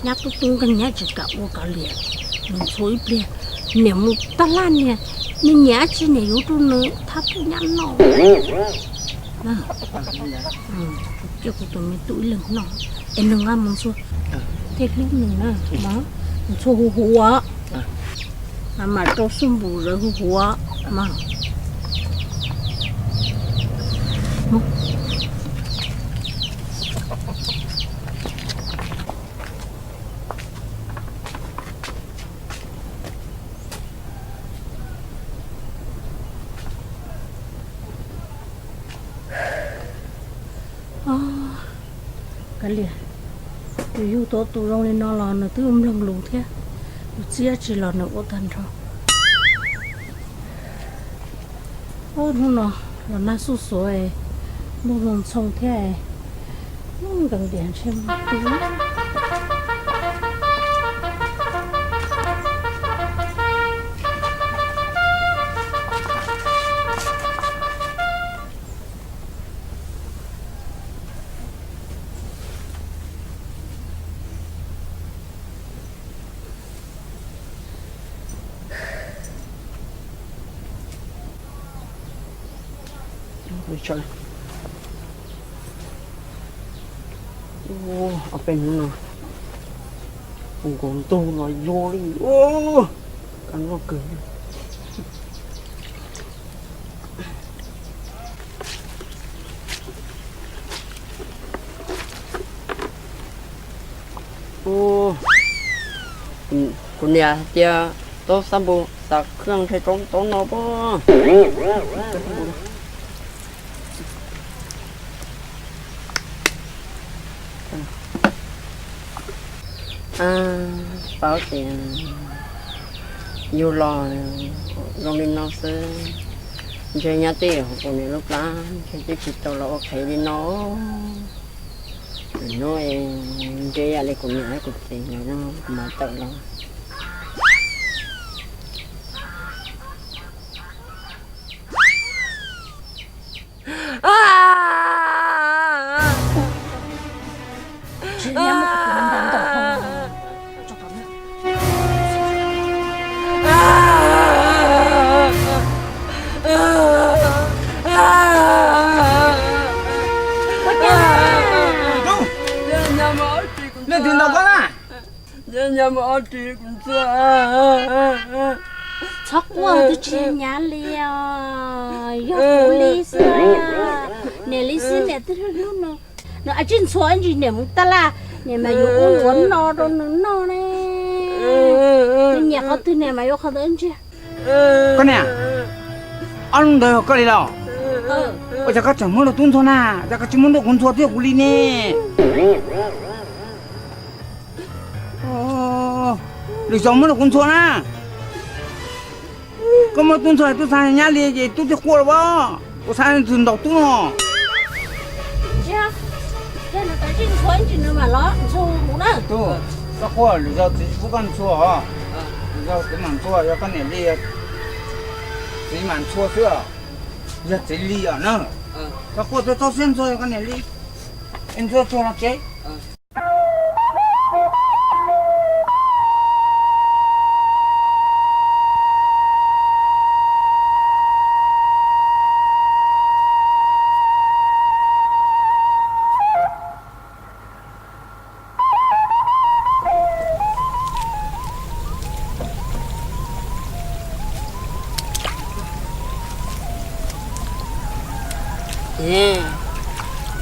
Nyab tub tub nkeeg nyab tsis kam ua kav liam, nws ntxhua ib pliag, niam mus tab laj niag, nws nyiam dab tsi niam yuav rau nws thab pub nyab noj. Cia kuv tus me tub ib leeg noj, es nws nqa mus ntxhua, tej hlub nws na, ntxhua huv huv, mam rau xub npum zawv huv huv mas. Kav liam, yus yug tau tus zoo li no los nws twb mloog lus thiab, yus txib dab tsi los nws ua tag nrho. Hnub no los nag xuj xuav, ntuj ntxhoo thiab, nkees tias ntshe mus tu. Ob peb hnub no nkaus ntug los yuag li, kab noj kawg. Kuv niam hais tias tau xab npus xav khwj ntshe tau no pob. Paub tias yug los zoo li no xwb, ntshe nyob twj ywm hauv kuv niam lub plab ntshe twb tsis tau los ua qhev li no. Hnub ntshe yam li kuv niam thiab kuv txiv nkawd no kuv mam tawm los. Leej twg ntaus koj na? Txhob quaj, twb tsis yog nyab li os, yog kuv li xwb. Niam li xwb, niam twb hlub hlub no. Nws tsis ntxhua ib ntsis niam mus taj laj, niam mas yuav ua luam no rau nws noj ne. Nws nyiam qhov twg niam mas yuav qhov ntawd ntsia. Koj niam, ob lub ntawd koj li los? Ua cas koj tseem muab luag tub ntxhua na, cas koj tsis muab luag kuv ntxhua thiab kuv li ne? Lwm zaus muab luag kuv ntxhua na. Koj muab tub ntxhua tub xav nyab li ces tub thiaj quaj los as. Kuv xav nws ntaus tub no. Koj quaj lwm zaus txiv pub koj ntxhua os. Lwm zaus txiv mam ntxhua, yog koj niam li txiv mam ntxhua xwb os. Yog txiv li os na. Koj quaj txhob txhob siab ntxhua, yog koj niam li es ntxhua tsuag los tsev.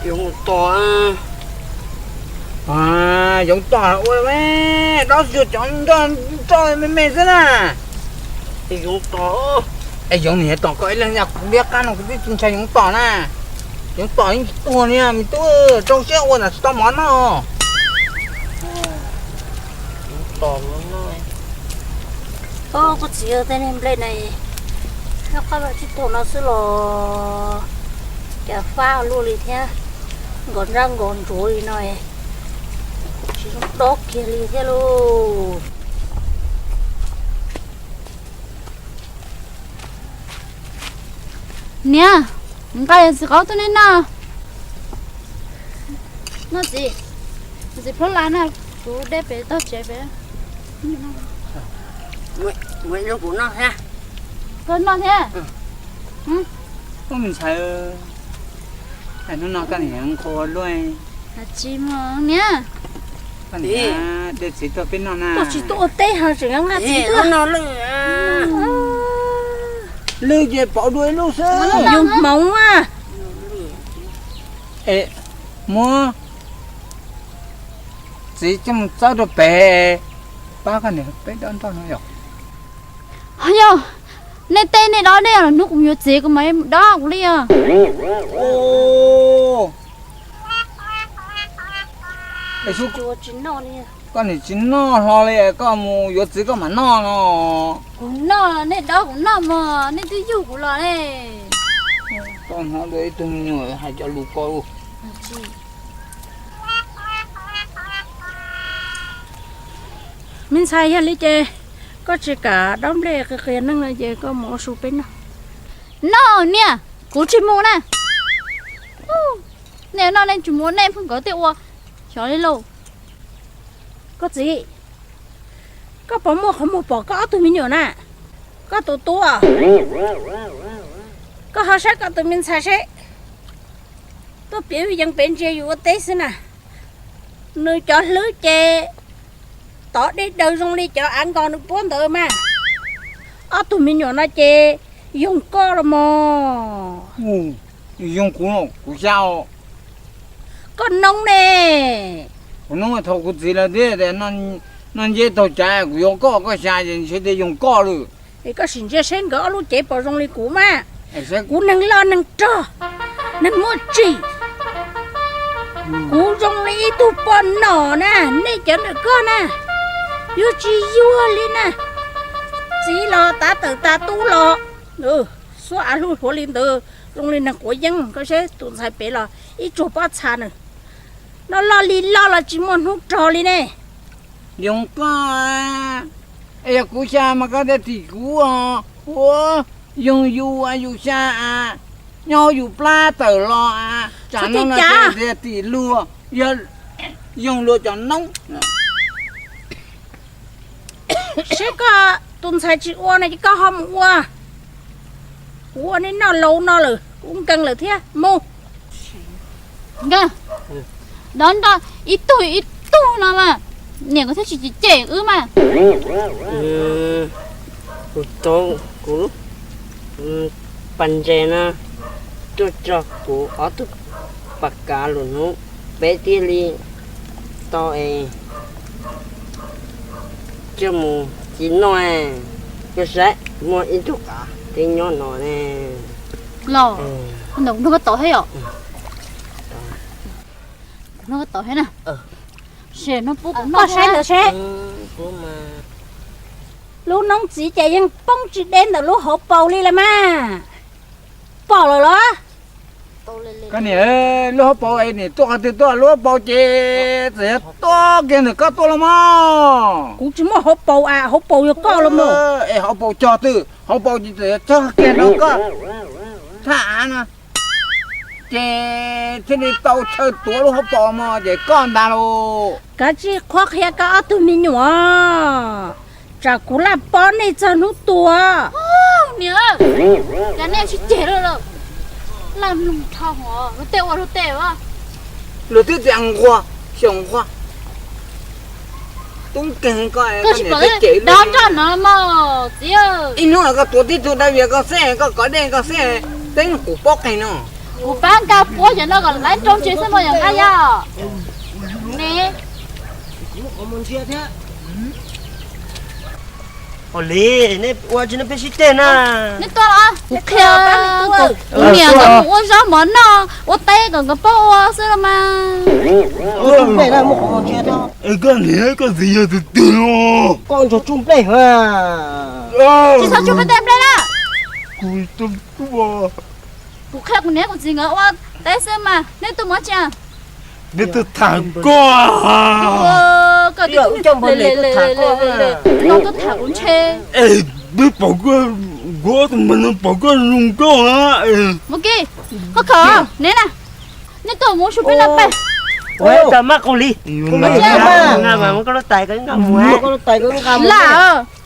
Yoov tom, yoov tom ua dob xyuas cov nroj nroj me me xwb na. Yoov tom, es yoov niam tom koj ib leeg, yog kuv liab qab no kuv twb tsis ntshai yoov tom na. Yoov tom ib tuag li me tub, rau siab ua ntawm tsis tau mov noj. Koj txiv, tej niag nplej na, noj qab vaj tsib taug no xwb los cas fab luaj li thiab, nkos ntsaj nkos ntsuav li no, tsis zoo dob kiag li thiab lauj. Niam, nqa yawm txiv qaub tuaj nej noj. Noj txiv, ntxiv plhaub las na, kuv Kuv dej pem tog tsev pem. Muaj ib lub kuv noj thiab. Koj noj thiab? Ub, me ntxhais, hnub no koj niam nqua luaj. Tsis mus niam. Koj niam de txiv tuaj peb noj na. Koj tsis tuaj ua teb ho tseem nqa txiv tuaj no lwj. Lwj ces pauv dua ib lub xwb. Yus hmoov a. Es muab txiv coj mus txawb rau pem, pab koj niam peb dob nroj no yom. Ho yog nej tej nej dob nej los hnub kuv yuav txiv kuv mam dob kuv li os. Koj nim tsis noj hlo li, koj mus yuav txiv koj mam noj no. Kuv noj, nej dob kuv noj mog, nej twb yug kuv los ne. Koj hnov dua ib tug me nyuam hais cov lus ko. Me ntxhais, yog li ces koj tsis kam dob nplej qia qia neeg no ces koj mus ua su peb noj. Noj niam, kuv tsis mus na. Nej noj nej tsis mus, nej pheej nkawd tej ua, xyov li lauj. Koj txiv, koj puas muaj qhov muag pom koj ob tug me nyuam na? Koj tus tub, koj ho saib koj tus me ntxhais seb, tuaj piav yees pem ntsia yus ua teb xwb na. Nws cov hlwb ces tov dej daws zoo li cov av nkos nws puab ntawd mas. Ob tug me nyuam no ces yoog koj los mog. Yoog kuv, kuv xya os. Koj noob ne. Kuv noob thaum kuv txiv lawv tias noj nceb taug cav kuv yuav koj, koj xya ces ntshe tias yoog koj lawm. Es koj sim ntsia seb nkawd ob lub cev puas zoo li kuv mas. Kuv neeg loj neeg rog, neeg muaj tsim. Kuv zoo li ib tug poj nom na, nej cov ntawm koj na, yuav tsis yuag li na. Txiv los tav tawm tas tub los, xuab av hlub hluav li ntawd zoo li neeg quav yeeb. Koj seb tus ntxhais pem los ib tsuag pob txha nws, no loj li loj los tsis muaj hnub rog li ne. Yoog koj, es yog kuv xya mas koj thiaj tim kuv os. Ua yoog yus, yus xya, nyob yus plab tawm los, tsam no no thiaj tim luag, yog yoog luag cov noob. Seb koj tus ntxhais tsis ua no ces koj ho mus ua. Kuv ua nej noj laus no lawm, kuv nkees lawm thiab mus. Nkawd dob nroj ib tug ib tug no mas, niam kuv thiaj tsis cem cem wb mas. Kuv tau kuv pas ntses no tuaj tso kuv ob tug pas kav lwm hnub peb thiaj li tau es coj mus txiv noj. Koj saib muaj ib tug kav twb nyob no ne. Los, ntawm kuv nrog koj tod thiab yom? Kuv nrog koj tod thiab na. Sim no pub kuv noj saib ntawd seb. Lub noob txiv ces yeej poob tsis deb ntawm lub hauv paus li lawm mas. Pom lawm los? Koj niam, lub hauv paus es nim tuaj qhov twg tuaj, lub hauv paus ces txawm yog tuaj kiag ntawm koj tuaj los mas. Kuv tsis muaj hauv paus a, hauv paus yog koj los mas. Es hauv paus cog twg? Hauv paus ces txawm yog cog kiag ntawm koj thaj av no, ces thiaj li tau chaw tuav lub hauv paus mas ces koj ntag lauj. Kav tsij qhuab qhia koj ob tug me nyuam, tsam kuv laj pob nej txog hnub tua. Niam, cas nej tsis cem lawm, laj mloog dhau hov luag tej ua luag tej. Luag twb tias nquag, xyaum nquag, tub nkeeg koj, koj tsis pom cem dob nroj no mog txiv. Ib hnub koj tuav tib tug dab vias koj xwb, koj kov dej koj xwb, teb kuv pob qeeg no. Kuv pab nkag puab cov no kom laib rau ntses xwb mog yog nqaij yog ne. Ua li, nej ua tsis nej peb sib teg na. Nej tuaj los kuv qhia, niam nkawd mus ua zaub mov noj ua teb kom nkawd paub ua xwb los mas. Es koj niam koj txiv yog tus twg os? Koj ntsuag tsuj nplej hov. Tsis txhob tsuj peb tej nplej na. Kuv qhia kuv niam kuv txiv nkawd ua teb xwb mas nej tuaj mus tsi. Peb tuaj tham koj. Koj twb tuaj tham kuv ntshe. Es peb pom koj, kuv tus mas no pom koj zoo nkauj. Mus kiag, koj khawm ne na. Nej tuaj mus su peb noj peb. Ua tau maj qau li. Ua mas muab koj lub tais ko nqa mus. Lam.